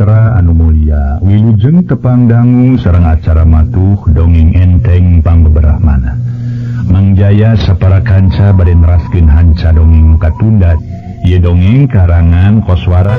Mitra anu mulia, wilujeng tepang dangu sareng acara matuh dongeng enteng pangbeberahmana. Mang Jaya sapara kanca bade neraskeun hanca dongeng nu katundat. Ieu dongeng karangan Koswara.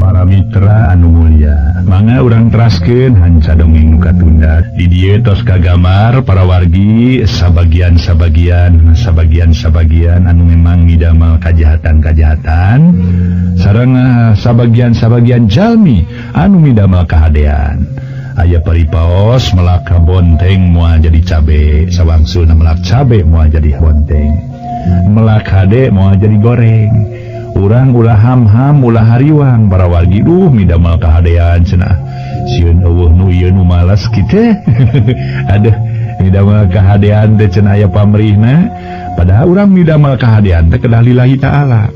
Para mitra anu mulia, mangga urang teraskeun hanca dongeng nu katundat. Di dieu tos kagambar para wargi sabagian-sabagian sabagian-sabagian anu memang ngidamal kajahatan-kajahatan sareng sabagian-sabagian jalmi anu midamal kahadean. Aya paripaos melak bonteng moal jadi cabe, sawangsulna melak cabe moal jadi bonteng, melak hade moal jadi goreng. Urang ulah ham-ham ulah hariwang para wargi, duh midamal kahadean cenah. Sieun eueuh nu ieu nu malas kitu. Aduh, midamal kahadean teh cenah aya pamrihna. Padahal urang midamal kahadean teh kedah lillahi ta'ala.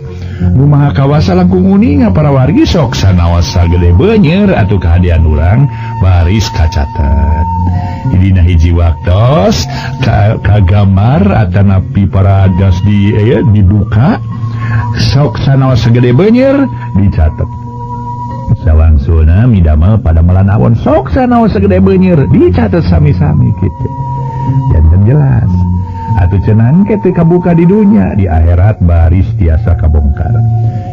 Nu maha kawasa langkung uninga para wargi, sok sanaos sagede beunyer atuh kahadean urang baris kacatet. Dina hiji waktos kagambar atanapi para gas di dibuka sok sanaos sagede beunyer dicatet. Sawangsulna midamel pada melan awon sok sanaos sagede beunyer dicatet sami-sami kitu. Janten jelas. Atuh cenah engke teu kabuka di dunya, di akhirat baris tiasa kabongkar.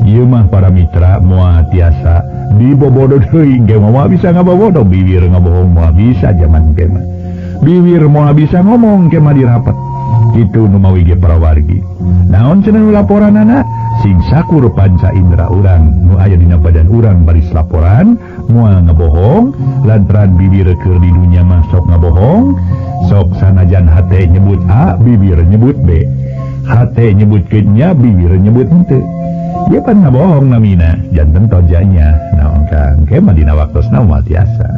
Ieu mah para mitra moal tiasa dibobodo deui ge moal bisa ngabobodo, bibir ngabohong moal bisa jaman ge mah. Bibir moal bisa ngomong ge mah dirapet. Kitu nu mawi ge para wargi. Naon cenah nu laporanana? Sing sakur panca indra urang nu aya dina badan urang baris laporan moal ngabohong, lantaran bibir keur di dunya mah sok ngabohong. Sok sanajan hate nyebut A, bibir nyebut B. Hate nyebut nya, bibir nyebut henteu. Ieu pan ngabohong namina, janten tojanya. Naon Kang, ke mah dina waktosna moal tiasa.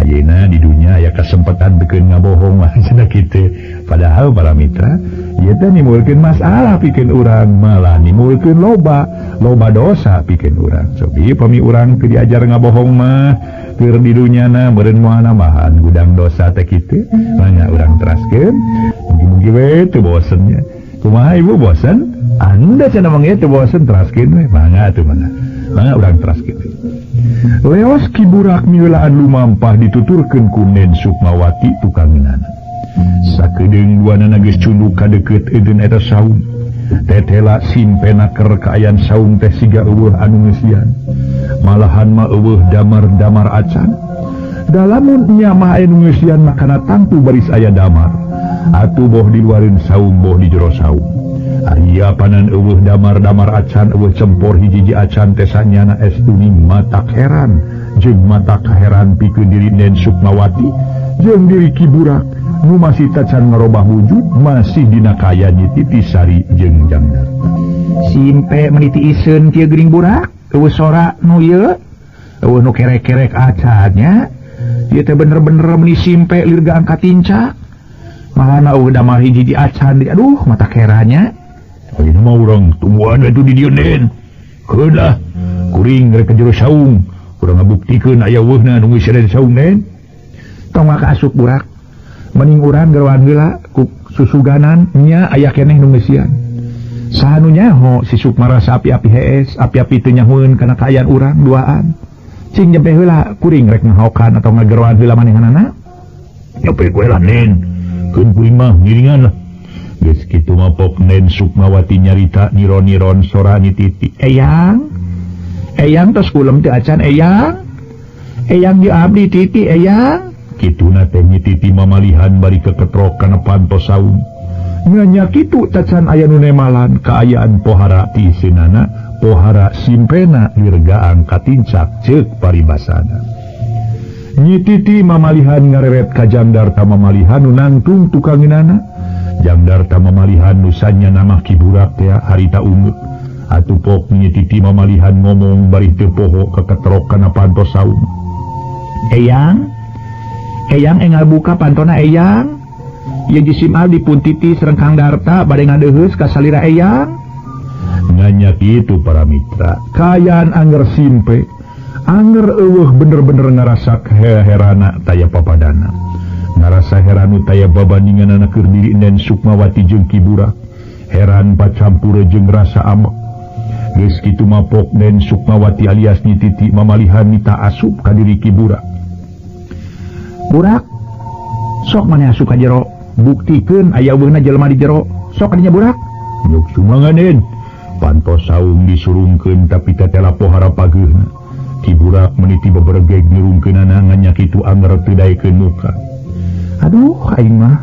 Ayeuna di dunya aya kesempatan beukeun ngabohong mah cenah kitu. Padahal para mitra, ieu teh nimbulkeun masalah pikeun urang, malah nimbulkeun loba, loba dosa pikeun urang. Sok ieu pami urang teu diajar ngabohong mah keur di dunyana meureun moal nambahan gudang dosa teh kitu. Mangga urang teraskeun, mugi-mugi we teu bosen nya. Kumaha ibu bosen? Anda cenah mah teu bosen, teraskeun we. Mangga atuh mangga. Mangga urang teraskeun. Leos Ki Burak miulaan lumampah dituturkeun ku Nen Sukmawati tukangeunana. Sakedeung duanana geus cunduk ka deukeut eudeun eta saung. Tetela simpena keur kaayaan saung teh siga eueuh anu ngeusian. Malahan mah eueuh damar-damar acan. Dalamun nya mah aya nu ngeusian makana tangtu baris aya damar. Atuh boh di luareun saung boh di jero saung. Aya panan eueuh damar-damar acan, eueuh cempor hiji-hiji acan teh sanyana estuning matak heran jeung matak heran pikeun diri Nen Sukmawati jeung diri Ki Burak nu masih tacan ngarobah wujud masih dina kaayaan Nyi Titisari jeung Jangdar. Simpe meniti iseun kieu geuning Burak, eueuh sora nu ieu, eueuh nu kerek-kerek acan nya. Ieu teh bener-bener meuni simpe lir gaang katincak. Malana eueuh damar hiji-hiji acan di aduh matak herannya. Ayeuna mah urang tungguan atuh di dieu Nen. Keun lah, kuring rek ka jero saung, urang ngabuktikeun aya eueuhna nu geus di saung Nen. Tong maka asup Burak. Mending urang geroan heula ku susuganan nya aya keneh nu ngeusian. Saha nu nyaho si Sukma rasa api-api hees, api-api teu nyahoeun kana kaayaan urang duaan. Cing nyempe heula kuring rek ngahokan atau ngageroan heula manehanana. Nyempe kowe lah Nen. Keun kuring mah ngiringan lah. Geus kitu mah pok Nen Sukmawati nyarita niron-niron sora nititi. Eyang, eyang tos kulem teu acan eyang. Eyang jeung abdi titi eyang. Kituna teh Nyi Titi mamalihan bari keketrok kana panto saung. Nganya kitu tacan aya nu nemalan kaayaan pohara ti iseunana, pohara simpena wirgaang katincak ceuk paribasana. Nyi Titi mamalihan ngareret ka Jangdarta mamalihan nu nangtung tukangeunana. Jangdarta mamalihan nu sanyana mah Ki Burak teh harita ungeuk. Atuh pok Nyi Titi mamalihan ngomong bari teu poho keketrok kana panto saung. Eyang, eyang engal buka pantona eyang. Ieu jisim abdi pun titi sareng Kang Darta bade ngadeuheus ka salira eyang. Nganya kitu para mitra, kaayaan anger simpe, anger eueuh bener-bener ngarasa herana taya papadana. Ngarasa heran nu taya babandinganana keur diri Nen Sukmawati jeung Ki Burak. Heran pacampur jeung rasa amek. Geus kitu mapok Nen Sukmawati alias Nyi Titi mamalihan nita asup ka diri Ki Burak. Burak, sok maneh asup ka jero, buktikeun aya eueuhna jelema di jero. Sok kadinya Burak. Nyuk sumangga Nen. Panto saung disurungkeun tapi tetela pohara pageuhna. Ki Burak meniti beberegeg nyurungkeunana ngan nya kitu anger teu daekeun muka. Aduh, aing mah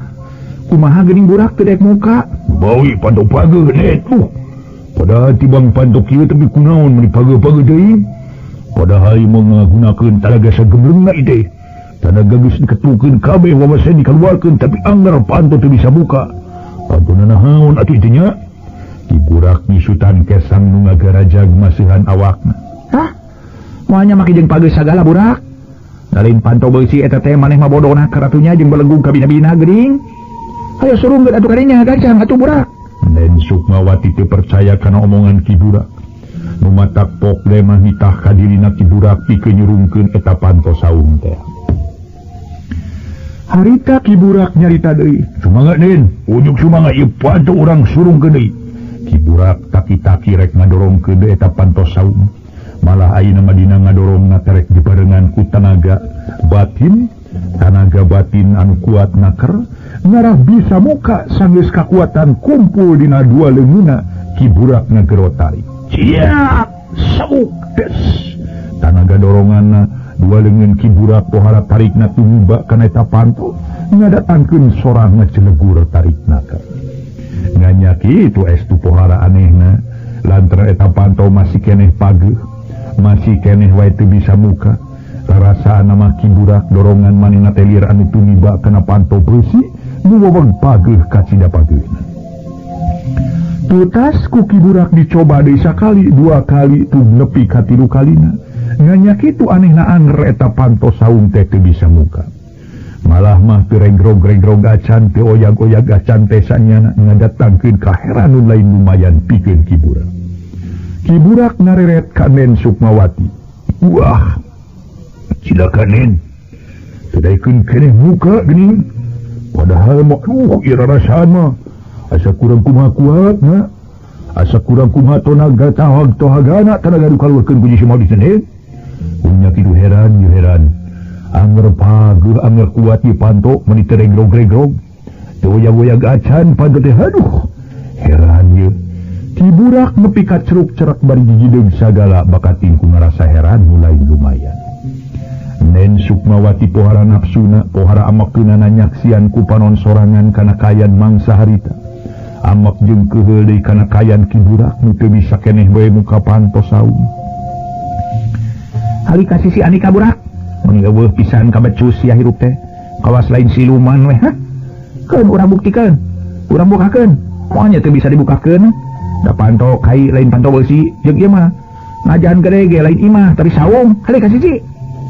kumaha geuning Burak teu daek muka. Bawi panto pageuh Nen. Padahal tibang panto kieu tapi kunaon meuni pageuh-pageuh deui. Padahal ieu mah ngagunakeun talaga sagemblengna ieu teh. Tanaga geus diketukeun kabeh wawasan dikaluarkeun tapi anger panto teu bisa buka. Panto nanaon atuh ieu nya? Ki Burak nyusutan kesang nu ngagarajag masihan awakna. Hah? Moalnya make jeung pageuh sagala Burak. Da lain panto beusi eta teh maneh mah bodona karatunya jeung belenggung kabina-bina geuning. Hayo surungkeun atuh kadinya gancang atuh Burak. Nen Sukmawati teu percaya kana omongan Ki Burak. Nu matak pok mah nitah ka dirina Ki Burak pikeun nyurungkeun eta panto saung teh. Harita Ki Burak nyarita deui. Sumangga Nen, unjuk sumangga ieu panto urang surungkeun deui. Ki Burak taki-taki rek ngadorongkeun deui eta panto saung. Malah ayeuna mah dina ngadorongna terek dibarengan ku tanaga batin, tanaga batin anu kuat naker ngarah bisa muka sanggeus kakuatan kumpul dina dua leungeunna Ki Burak ngagero tarik. Ciak, sauk des. Tanaga doronganna dua leungeun Ki Burak pohara tarikna tumiba kana eta panto ngadatangkeun sora ngacelegur tarikna. Nganya kitu estu pohara anehna lantaran eta panto masih keneh pageuh, masih keneh wae teu bisa muka. Rarasaan mah Ki Burak dorongan manehna teh lieur anu tumiba kana panto beusi nu weweng pageuh kacida pageuhna. Tutas ku Ki Burak dicoba deui sakali, dua kali, tuh nepi ka tilu kalina. Nganya kitu anehna anger eta panto saung teh teu bisa muka. Malah mah teu regrog-regrog acan, teu oyag-oyag acan teh sanyana ngadatangkeun kaheran nu lain lumayan pikeun Ki Burak. Ki Burak ngareret ka Nen Sukmawati. Wah, cilaka Nen. Teu daekeun keneh muka geuning. Padahal mah aduh ieu rarasaan mah. Asa kurang kumaha kuatna. Asa kurang kumaha tonaga tahag tohagana tanaga nu kaluarkeun ku si Maudi teh Nen. Unya kitu heran ieu heran. Anger pageuh anger kuat ieu panto meuni teu regrog-regrog. Teu oyag-oyag acan panto teh aduh. Heran ieu. Ki Burak nepi ka ceruk-cerak bari gigideung sagala bakating ku ngarasa heran mulai lumayan. Nen Sukmawati pohara nafsuna, pohara amekeunana nyaksian ku panon sorangan kana kayan mangsa harita. Amek jeung keuheul deui kana kayan Ki Burak nu teu bisa keneh bae muka panto saung. Hali ka sisi Anika Burak, mun eueuh pisan kabecus sia hirup teh. Kawas lain siluman weh, hah? Keun urang buktikeun, urang bukakeun. Moalnya teu bisa dibukakeun. Da panto kai lain panto beusi jeung ieu mah. Ngajahan gede ge lain imah tapi saung. Hali ka sisi.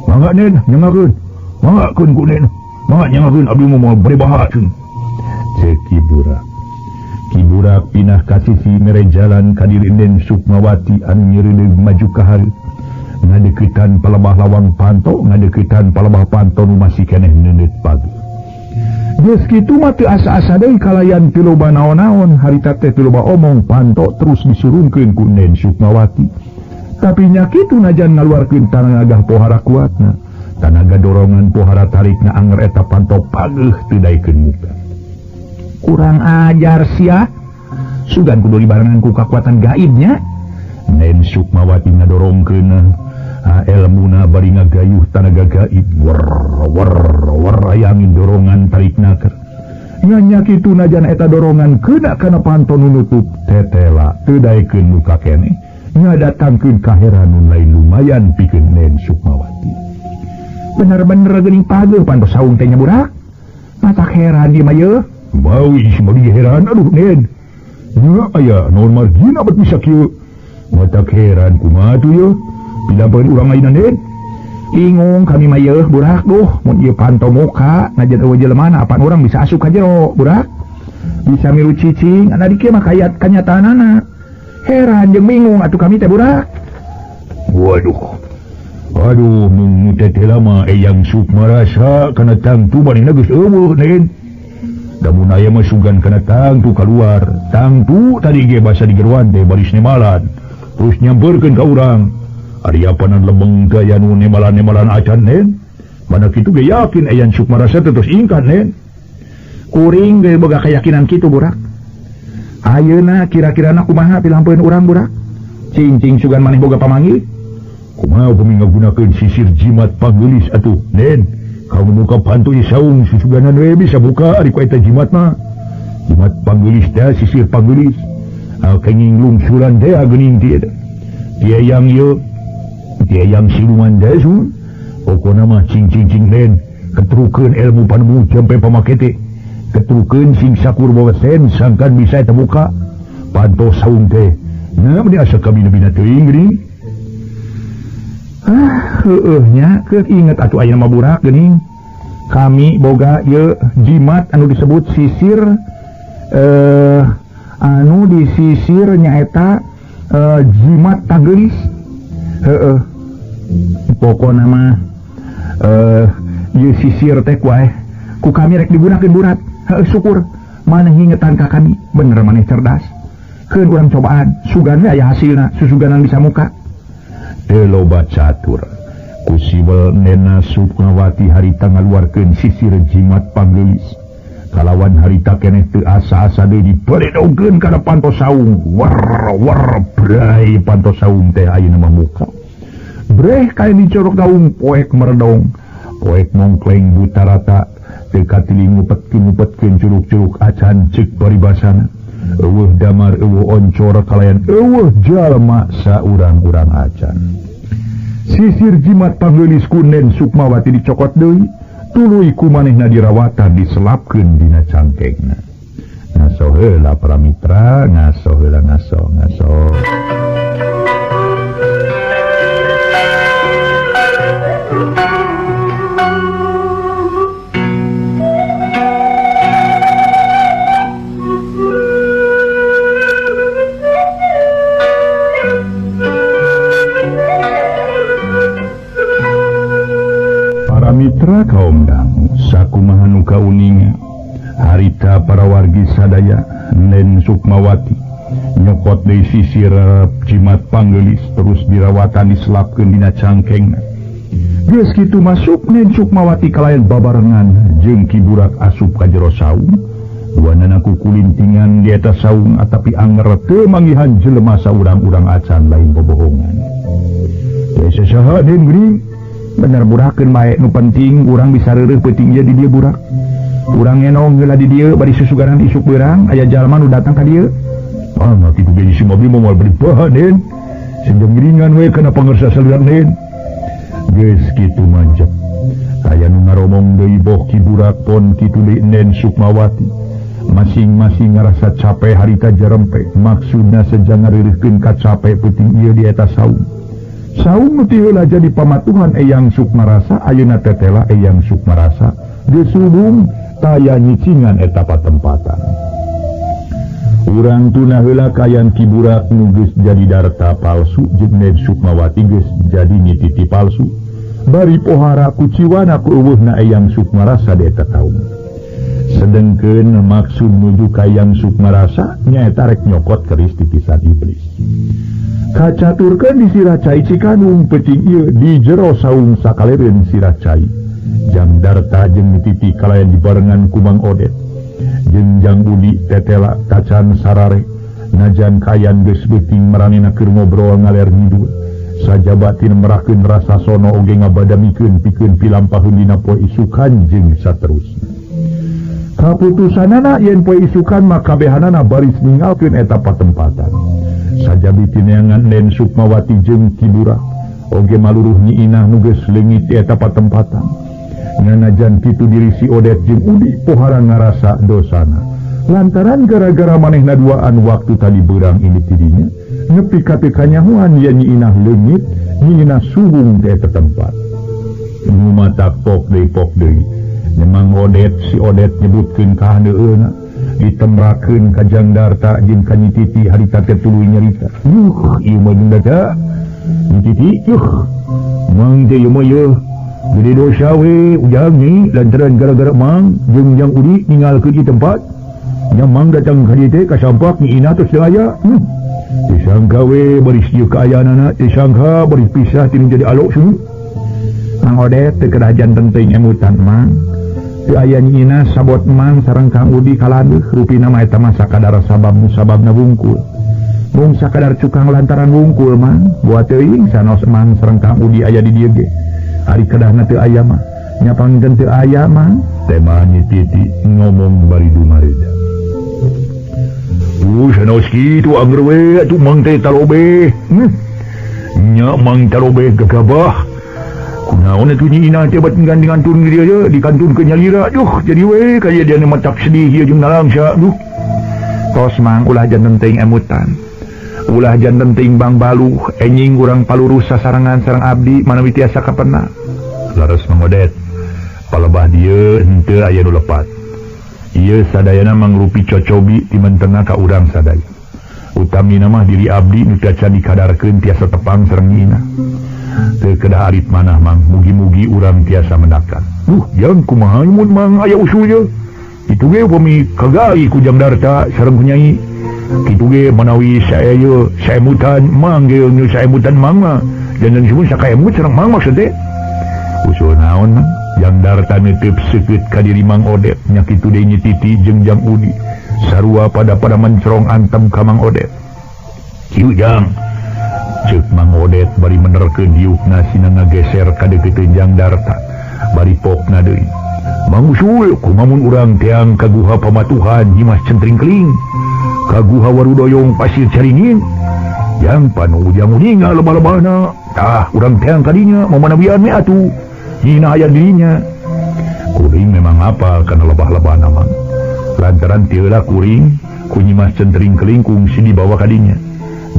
Mangga Nen, nyangakeun. Manggakeun ku Nen. Mangga nyangakeun abdi mah moal bade baha ceun. Ceuk Ki Burak. Ki Burak pinah ka sisi mere jalan ka diri Nen Sukmawati anu nyeureudeuh maju ka hareup. Ngadeuketan palebah lawang panto, ngadeuketan palebah panto nu masih keneh neundeut pagi. Geus kitu mah teu asa-asa deui kalayan teu loba naon-naon, harita teh teu loba omong, panto terus disurungkeun ku Nen Sukmawati. Tapi nya kitu najan ngaluarkeun tanaga pohara kuatna, tanaga dorongan pohara tarikna anger eta panto pageuh teu daekeun muka. Kurang ajar sia. Sugan kudu dibarengan ku kakuatan gaibnya. Nen Sukmawati ngadorongkeun elmuna bari ngagayuh tanaga gaib wer wer wer ayangin dorongan tarikna keur. Nya kitu najan eta dorongan keuna kana panto nu nutup tetela teu daekeun muka keneh ngadatangkeun kaheran nu lain lumayan pikeun Nen Sukmawati. Bener-bener geuning pageuh panto saung teh nya Burak. Matak heran ieu mah yeuh. Bawi si mah heran aduh Nen. Nya aya naon margina bet bisa kieu. Matak heran kumaha tuh yeuh. Pidampeureun urang ayeuna Nen. Bingung kami mah yeuh Burak duh mun ieu panto muka najan eueuh jelemana apan urang bisa asup ka jero Burak. Bisa milu cicing ana di kieu mah kayat kanyataanana. Heran jeung bingung atuh kami teh Burak. Waduh. Aduh mung tetela mah Eyang Sukmarasa kana tangtu manehna geus eueuh Nen. Da mun aya mah sugan kana tangtu kaluar. Tangtu tadi ge basa digeruan teh baris nemalan. Terus nyamperkeun ka urang. Ari apanan lebeng teh aya nu nemalan-nemalan acan Nen. Mana kitu ge yakin Eyang Sukmarasa teh terus ingkat Nen. Kuring ge boga keyakinan kitu burak. Ayeuna kira-kirana kumaha pilampeun urang burak? Cing-cing sugan maneh boga pamanggih. Kumaha upami ngagunakeun sisir jimat panggelis atuh Nen. Kamu buka pantu saung susuganan we bisa buka ari ku eta jimat mah. Jimat panggelis teh sisir panggelis. Kenging lungsuran teh geuning ti eta. Ti yang ieu, ti yang siluman teh sun. Pokona mah cing-cing-cing Nen, ketrukeun ilmu panemu sampai pamake teh. Ketrukeun sing sakur bawa sen sangkan bisa eta buka panto saung teh. Nah meni asa kabina-bina teuing geuning. Ah, heueuh nya keur inget atuh ayeuna mah burak geuning. Kami boga ieu jimat anu disebut sisir anu disisir nyaeta jimat tanggelis. Heueuh. Pokona mah ieu sisir teh kuae ku kami rek digunakeun burat. Heueuh syukur maneh ngingetan ka kami, bener maneh cerdas. Keun urang cobaan, sugan we aya hasilna, susuganan bisa muka. Teu loba catur. Ku siwel Nena Sukmawati harita ngaluarkeun sisir jimat panggelis. Kalawan harita keneh teu asa-asa deui diberedogkeun kana panto saung. Wer wer bray panto saung teh ayeuna mah muka. Breh kain dicorok daung poek meredong. Poek mongkleng butarata teu katiling ngupetkeun curug-curug acan ceuk paribasana. Eueuh damar eueuh oncor kalayan eueuh jalma saurang-urang acan. Sisir jimat panggelis ku Nen Sukmawati dicokot deui, tuluy ku manehna dirawatan diselapkeun dina cangkengna. Ngaso heula para mitra, ngaso heula ngaso ngaso. Mitra kaum dangu sakumaha nu kauninga harita para wargi sadaya Nen Sukmawati nyokot deui sisir jimat panggelis terus dirawatan diselapkeun dina cangkengna. Geus kitu masuk Nen Sukmawati kalayan babarengan jeung Ki Burak asup ka jero saung. Duanana kukulintingan di eta saung atapi anger teu manggihan jelema saurang-urang acan lain bobohongan. Teh saha Den geuning? Bener burakeun bae nu penting urang bisa reureuh peuting ieu di dieu burak. Urang ngenong heula di dieu bari susugaran isuk beurang aya jalma nu datang ka dieu. Ah kitu ge si mobil moal beli bahan Den. Sejam giringan we kana pangersa salian Den. Geus kitu manjep. Aya nu ngaromong deui boh Ki Burak pon kitu deui Nen Sukmawati. Masing-masing ngarasa capek harita jarempe. Maksudna seja ngareureuhkeun ka capek peuting ieu di eta saung. Saung nu ti heula jadi pamatuhan Eyang Sukmarasa ayeuna tetela Eyang Sukmarasa geus subung taya nyicingan eta patempatan. Urang tuna heula kayan Ki Burak nu geus jadi darta palsu jeung Nen Sukmawati geus jadi nyititi palsu. Bari pohara kuciwana ku eueuhna Eyang Sukmarasa di eta taun. Sedengkeun maksud nuju ka Eyang Sukmarasa nyaeta rek nyokot keris titisan iblis. Kacaturkeun di sirah cai Cikanung peuting ieu di jero saung sakalereun sirah cai. Jang Darta jeung Nititi kalayan dibarengan ku Mang Odet. Jeung Jang Budi tetela tacan sarare. Najan kayan geus beuting maranehna keur ngobrol ngaler ngidul. Sajabatin merakeun rasa sono oge ngabadamikeun pikeun pilampaheun dina poe isukan jeung saterusna. Kaputusanana yen poe isukan mah kabehanana baris ninggalkeun eta patempatan. Sajabi tineangan Nen Sukmawati jeung Ki Burak oge maluruh Nyi Inah nu geus leungit di eta patempatan. Nganajan kitu diri si Odet jeung Udi pohara ngarasa dosana. Lantaran gara-gara manehna duaan waktu tadi beurang ini tidinya nepi ka teu kanyahoan yen Nyi Inah leungit, Nyi Inah suhung di eta tempat. Nu matak pok deui. Memang Odet si Odet nyebutkeun kahandeueuna ditemrakeun ka Jang Darta jeung ka Nyi Titi harita teh tuluy nyarita. Yuh, ieu mah jeung daca. Nyi Titi, yuh. Mang teh ieu mah yeuh gede dosa we ujang nyi lantaran gara-gara mang jeung Jang Udi ninggalkeun ieu tempat. Nya mang datang ka dieu teh kasampak Nyi Inah tos teu aya. Teu sangka we baris ieu kaayaanana, teu sangka baris pisah tinu jadi alok sung. Mang Odet teu kedah janten teuing emutan mang. Teu aya Nyi Inah sabot mang sareng Kang Udi kalandeuh rupina mah eta mah sakadar sabab musababna wungkul. Mung sakadar cukang lantaran wungkul mang, buat teuing sanos mang sareng Kang Udi aya di dieu ge. Ari kedahna teu aya mah, nya panginten teu aya mang. Tema Nyi Titi ngomong bari dumareda. Sanos kitu angger we atuh mang teh talobe. Nya mang talobe gagabah. Kunaon atuh Nyi Inah teh bat gandengan turun di dieu dikantunkeun nyalira. Duh, jadi we kajadian matak sedih ieu jeung nalangsa. Duh. Tos mang ulah janten teuing emutan. Ulah janten teuing bang baluh, enjing urang palurus sasarengan sareng abdi manawi tiasa kapena. Laras Mang Odet, palebah dieu henteu aya nu lepat. Ieu sadayana mangrupi cocobi ti mentena ka urang sadaya. Utamina mah diri abdi nu caca dikadarkeun tiasa tepang sareng Nyi Inah. Teu kedah arit manah mang, mugi-mugi urang tiasa mendakan. Duh, jang kumaha mun mang aya usul ye? Kitu ge upami kagai ku Jang Darta sareng ku Nyai. Kitu ge manawi sae ye saemutan mang ge nu saemutan mang mah. Janten sieun sakaemut sareng mang maksud teh. Usul naon mang? Jang Darta neuteub seukeut ka diri Mang Odet, nya kitu deui Nyi Titi jeung Jang Udi. Sarua pada mencrong antem ka Mang Odet. Kieu Jang, ceuk Mang Odet bari menerkeun diukna sina ngageser ka deukeuteuan Jang Darta, bari pokna deui. Mang usul kumaha mun urang teang ka guha pamatuhan Nyimas Centring Keling, ka guha Warudoyong Pasir Caringin. Jang panu ujang uninga lebah-lebahna, tah urang teang kadinya mamanawian we atuh. Nyi Inah aya dirinya. Kuring memang apal kana lebah-lebahna mang. Lantaran tieula kuring ku Nyimas Centring Keling kungsi dibawa kadinya.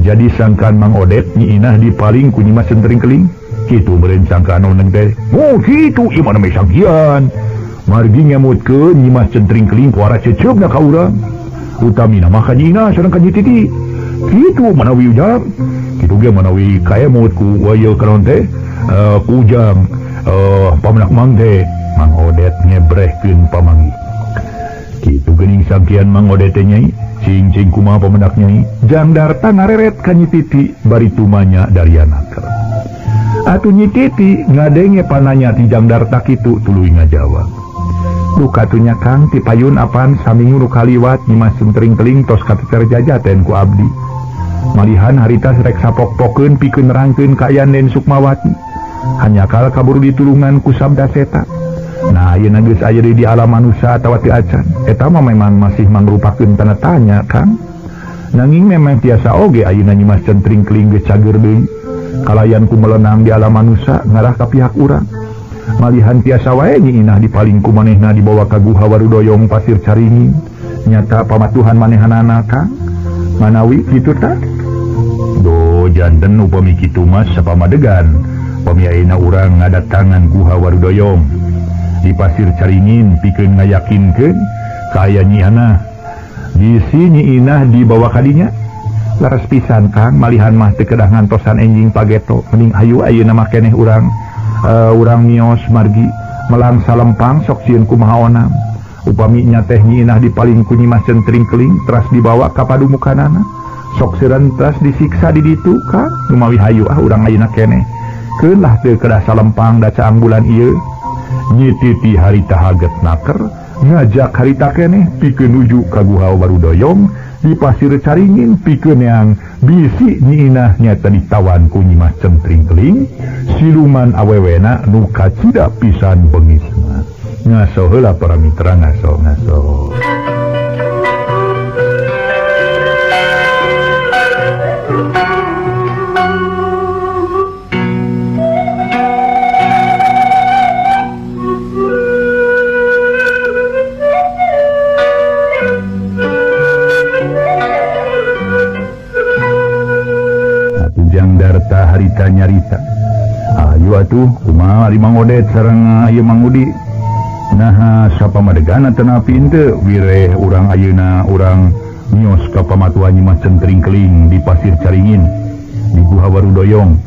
Jadi sangkaan Mang Odet Nyi Inah dipaling ku Nyimas Centring Keling. Kitu meureun sangkaan oneng teh. Oh kitu ieu mah namanya sangkian. Margi ngemutkeun Nyimas Centring Keling ku arah ceceupna ka urang. Utamina mah ka Nyi Inah sareng ka Nyi Titi. Kitu manawi ujang. Kitu ge manawi kaemut ku wayeu kanon teh ku ujang pamenak mang teh. Mang Odet ngebrehkeun pamangi. Kitu geuning sangkian Mang Odet teh nyai. Cing-cing kumaha pamenak nyai. Jang Darta ngareret ka Nyi Titi bari tumanya dariana keur. Atuh Nyi Titi ngadenge pananya ti Jang Darta kitu tuluy ngajawab. Duh katunya Kang ti payun apan saminggu nu kaliwat Nyimas Centring Keling tos kateter jajaten ku abdi. Malihan harita rek sapok-pokeun pikeun nerangkeun kaayaan Den Sukmawati. Hanyakal kaburu ditulungan ku sabda seta. Nah ayeuna geus aya deui di alam manusia atawa teu acan. Eta mah memang masih mangrupakeun tanda tanya Kang. Nanging memang tiasa oge ayeuna Nyimas Centring Keling geus cager deui. Kalayan ku melenang di alam manusia ngarah ka pihak urang. Malihan tiasa wae Nyi Inah dipaling ku manehna dibawa ka guha Warudoyong Pasir Caringin. Nyata pamatuhan manehanana Kang. Manawi kitu tah? Do janten upami kitu mah sapamadegan. Pami ayeuna urang ngadatangan guha Warudoyong di Pasir Caringin pikeun ngayakinkeun kaayaan Nyi Inah. Bisi Nyi Inah dibawa kadinya. Laras pisan Kang, malihan mah teu kedah ngantosan enjing pageto. Mending hayu ayeuna mah keneh urang urang mios margi melang salempang sok sieun kumaha onam. Upami nya teh Nyi Inah dipaling ku Nyimas Centring Keling teras dibawa ka padumukanana. Sok seureun teras disiksa di ditu Kang. Lumawi hayu ah urang ayeuna keneh. Keun lah teu kedah salempang da caang bulan ieu. Nyi Titi harita haget naker ngajak harita keneh pikeun nuju ka guha Warudoyong di Pasir Caringin pikeun yang bisi Nyi Inah nyata ditawan ku Nyimas Centring Keling siluman awewena nu kacida pisan bengisna. Ngaso heula para mitra, ngaso ngaso. Jang Darta harita nyarita. Ayo atuh kumaha ari Mang Odet sareng ieu Mang Udi. Naha sapamadegan atanapi henteu wireh urang ayeuna urang mios ka pamatuhan Nyimas Centring Keling di Pasir Caringin di Guha Warudoyong.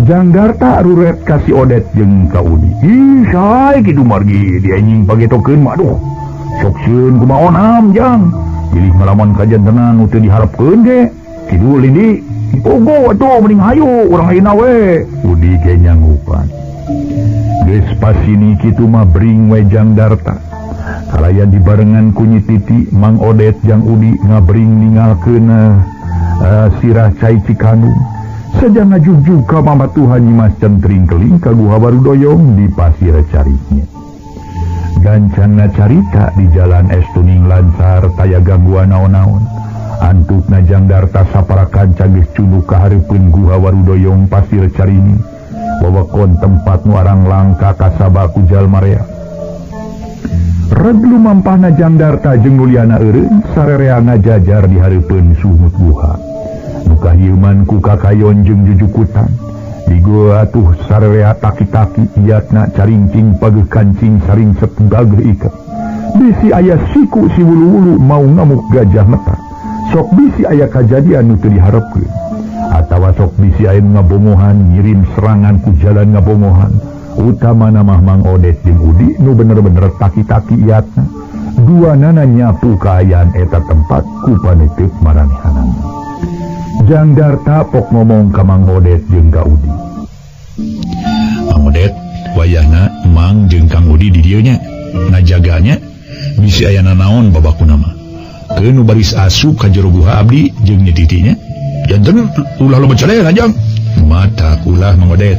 Jangdarta ruret ka si Odet jeung ka Udi. Ih, sae kitu margi dianjing pagetokeun mah aduh. Sok sieun kumaha onam jang. Bilih ngalaman kajantenan nu teu diharepkeun ge. Kitu Lindi. Ogo atuh mending hayu urang ayeuna we. Udi ge nyanggupan. Geus pasini kitu mah bring we Jangdarta. Kalayan dibarengan ku Nyi Titi, Mang Odet jeung Udi ngabring ninggalkeun sirah cai Cikandung. Saja ngajugjug ka mamatuhan Nyimas Centring Keling ka Guha Warudoyong di pasir cariknya. Gancangna carita di jalan estuning lancar taya gangguan naon-naon. Antukna Jangdarta sapara kanca geus cunduk ka hareupeun Guha Warudoyong pasir carini. Wewekon tempat nu arang langka kasaba ku jalma rea. Reg lumampahna Jangdarta jeung Nuliana eureun sarerea ngajajar di hareupeun sumut guha. Nu kahieuman ku kakayon jeung jujukutan. Di gua atuh sarerea taki-taki iatna caringcing pageuh kancing saringsep gageuh ikat. Bisi aya siku si wulu-wulu mau ngamuk gajah meta. Sok bisi aya kajadian nu teu diharepkeun. Atawa sok bisi aya nu ngabongohan ngirim serangan ku jalan ngabongohan. Utamana mah Mang Odet jeung Udi nu bener-bener taki-taki iatna. Duanana nyapu kaayaan eta tempat ku paniteup maranehanana. Jangdarta pok ngomong ka Mang Odet jeung ka Udi. Mang Odet, wayahna Mang jeung Kang Udi di dieu nya ngajaganya bisi aya nanaon babakuna mah. Keun nu baris asup ka jero guha abdi jeung Nyi Titi nya. Janten ulah loba calean jang. Mata ulah Mang Odet.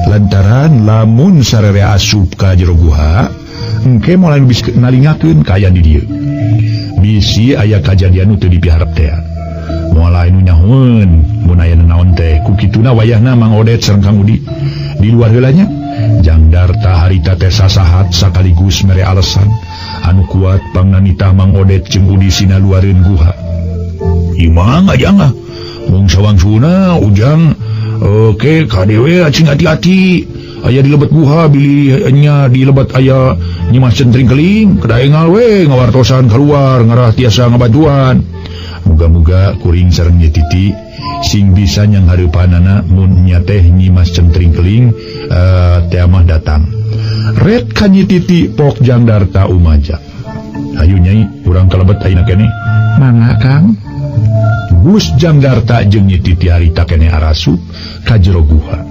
Lantaran lamun sararea asup ka jero guha, engke moal bisa nalingakeun kaayaan di dieu. Bisi aya kajadian nu teu dipiharep teh. Moal anu nyahoeun mun aya nanaon teh. Ku kituna wayahna Mang Odet sareng Kang Udi di luar heula nya. Jangdarta harita teh sasahat sakaligus mere alasan anu kuat pangnanitah Mang Odet jeung Udi sina luareun guha. Imang aja ah mung sawangsuna ujang oke kadewe acing hati-hati aya di lebet guha bilih nya di lebet aya Nyimas Centring Keling kedaengal we ngawartosan keluar ngarah tiasa ngabantuan. Muga-muga kuring sareng Nyi Titi sing bisa nyang hareupanana mun nya teh Nyimas Centring Keling teh mah datang. Ret ka Nyi Titi pok Jangdarta umaja. Hayu nyai urang ka lebet ayeuna keneh. Mangga Kang. Gus Jangdarta jeung Nyi Titi harita keneh arasup ka jero guha.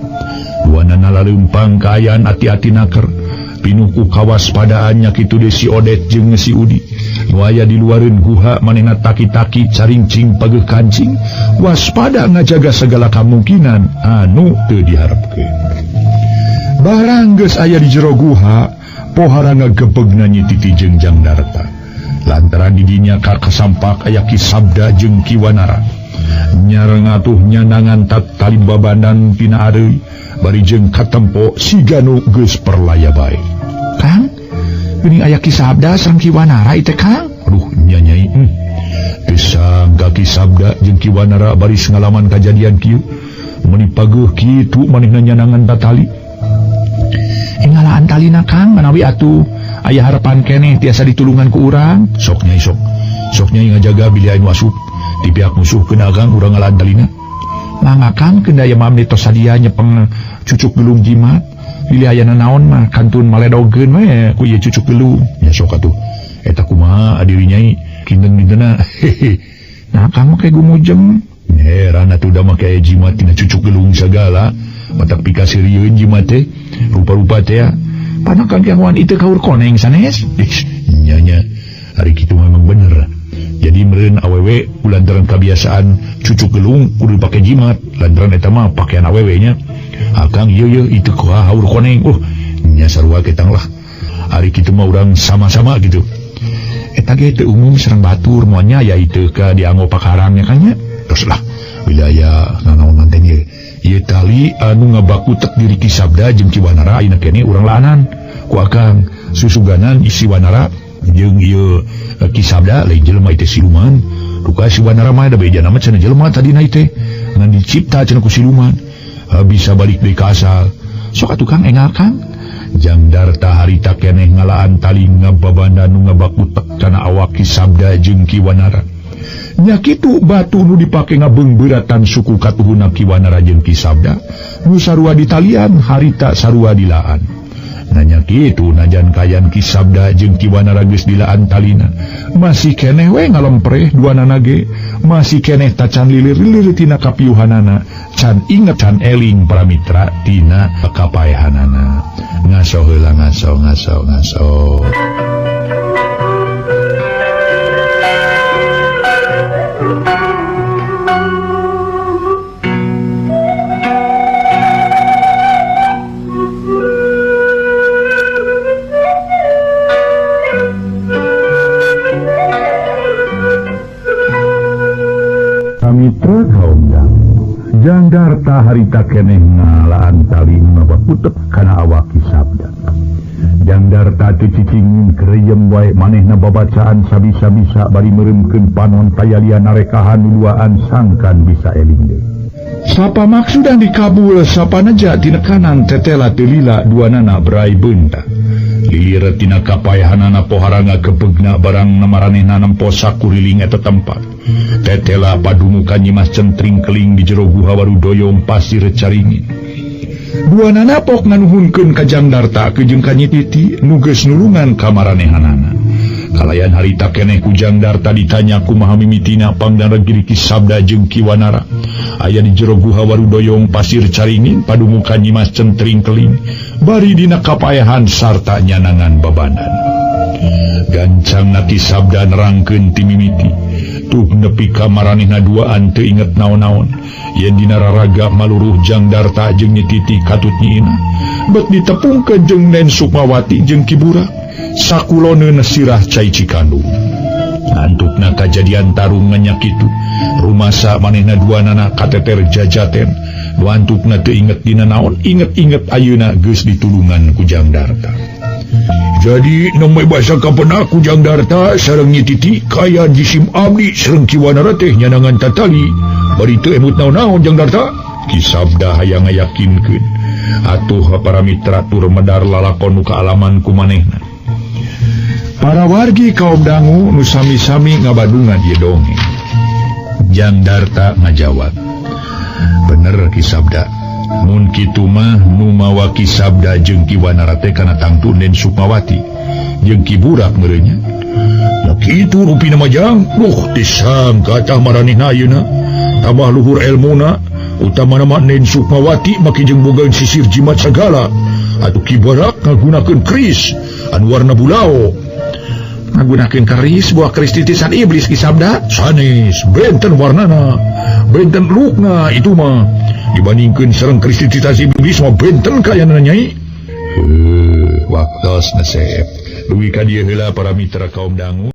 Duanana laleumpang kaayaan ati-ati naker. Pinuh ku kawaspadaan nya kitu deui si Odet jeung si Udi. Nu aya di luareun guha manehna taki-taki caringcing pageuh kancing, waspada ngajaga segala kamungkinan anu teu diharepkeun. Barang geus aya di jero guha, pohara ngagebegna Nyi Titi jeung Jangdarta. Lantaran di dinya kasampak aya Ki Sabda jeung Ki Wanara. Nyarengatuh nyanangan tali babandan tina areuy bari jeung katempo siga nu geus perlaya bae. Kang, geuning aya Ki Sabda sareng Ki Wanara ieu teh Kang. Aduh nya nyai. Teu sangka Ki Sabda jeung Ki Wanara baris ngalaman kajadian kieu. Meuni pageuh kitu manehna nyanangan tatali. Engalaan talina Kang manawi atuh aya harapan keneh tiasa ditulungan ku urang. Sok nyai sok. Sok nyai ngajaga bilih aya nu asup di pihak musuh kena Kang urang ngalaan talina. Mangga Kang keun aya mamni tos sadia nyepeng cucuk gelung jimat. Bilih aya nanaon mah kantun maledogeun we ku ieu cucuk gelung. Nya sok atuh. Eta kumaha adiri nyai kinten-kintena. Nah Kang mah gumujeng. Heran atuh da make jimat tina cucuk gelung sagala. Matak pikasirieun jimat teh rupa-rupa teh. Pana Kang Kiawan itu kaur koneng sanes. Nya nya hari kitu memang bener. Jadi meureun awewe lantaran kebiasaan cucuk gelung kudu pake jimat lantaran eta mah pakaian awewe nya. Akang ieu ieu itu kuah haur koneng. Nya sarua ketang lah. Hari kitu mah urang sama-sama gitu. Eta ge teu umum sareng batur moal nya ya itu ka dianggo pakarang nya kan nya. Terus lah wilayah nanaonan teh ieu. Ieu tali anu ngabakutek diri Ki Sabda jeung Ki Wanara ayeuna keneh urang laanan ku akang susuganan isi Wanara jeung ieu Ki Sabda lain jelema ieu teh siluman. Duka si Wanara mah da bejana mah cenah jelema tadina ieu teh ngan dicipta cenah ku siluman. Bisa balik deui ka asal. Sok atuh Kang engal Kang. Jangdarta harita keneh ngalaan tali ngababanda nu ngabakutek kana awak Ki Sabda jeung Ki Wanara. Nya kitu batu nu dipake ngabeungbeuratan suku katuhuna Ki Wanara jeung Ki Sabda Nu sarua ditalian harita sarua dilaan. Nanya kitu najan kayan Ki Sabda jeung Ki Wanara geus dilaan talina. Masih keneh we ngalempreh duanana ge, masih keneh tacan lilir-lilir tina kapiuhanana, can inget can eling para mitra tina kapaehanana. Ngaso heula ngaso ngaso ngaso. Mitra kaum Jangdarta harita keneh ngalaan tali mabaputep kana awak Ki Sabda. Jangdarta teu cicingin kereyem wae manehna babacaan sabisa-bisa bari meureumkeun panon tayalian narekahan duaan sangkan bisa eling deui. Sapa maksudan dikabul sapa neja tinekanan tetela teu lila duanana berai beunta. Lilir tina kapaehanana poharanga kepegna barang namaranehna nempo sakuriling eta tempat. Tetela padumukan Nyimas Centring Keling di jero guha Warudoyong pasir caringin. Duanana pok nganuhunkeun ka Jangdarta jeung ka Nyi Titi nu geus nulungan ka maranehanana. Kalayan harita keneh ku Jangdarta ditanya kumaha mimitina pangdareg Ki Sabda jeung Ki Wanara. Aya di jero guha Warudoyong pasir caringin padumukan Nyimas Centring Keling bari dina kapaehan sarta nyanangan babanan. Gancang Ki Sabda nerangkeun ti mimiti. Tuh nepi ka maranehna duaan teu inget naon-naon. Yen dina raraga maluruh Jangdarta jeung Nyi Titi katut Nyi Ina. Bet ditepungkeun jeung Nen Sukmawati jeung Ki Burak. Sakuloneun sirah cai Cikandung. Antukna kajadian tarung nganyak kitu. Rumasa manehna duanana kateter jajaten. Nu antukna teu inget dina naon, inget-inget ayeuna geus ditulungan ku Jangdarta. Jadi nembe basa kapena ku Jangdarta sareng Nyi Titi kaya jisim abdi sareng Ki Wanara teh nyanangan tatali. Bari teu emut naon-naon Jangdarta. Ki Sabda hayang ngayakinkeun. Atuh para mitra tur medar lalakon nu kaalaman ku manehna. Para wargi kaum dangu nu sami-sami ngabadungan ieu dongeng. Jangdarta ngajawab, "Bener Ki Sabda. Mun kitu mah nu mawa Ki Sabda jeung Ki Wanara teh kana tangtu Nen Sukmawati jeung Ki Burak meureunnya. Nah kitu rupina mah Jang. Duh disangka tah maranehna ayeuna tambah luhur elmuna, utamana mah Nen Sukmawati make jeung boga sisir jimat sagala. Atuh Ki Burak ngagunakeun keris anu warna bulao." Ngagunakeun keris buah keris titisan iblis Ki Sabda. Sanes benten warnana, benten lukna itu mah. Dibandingkeun sareng keris titisan iblis mah benten kayanana Nyai. Heuh, waktos nasep. Dugi ka dieu heula para mitra kaum dangu.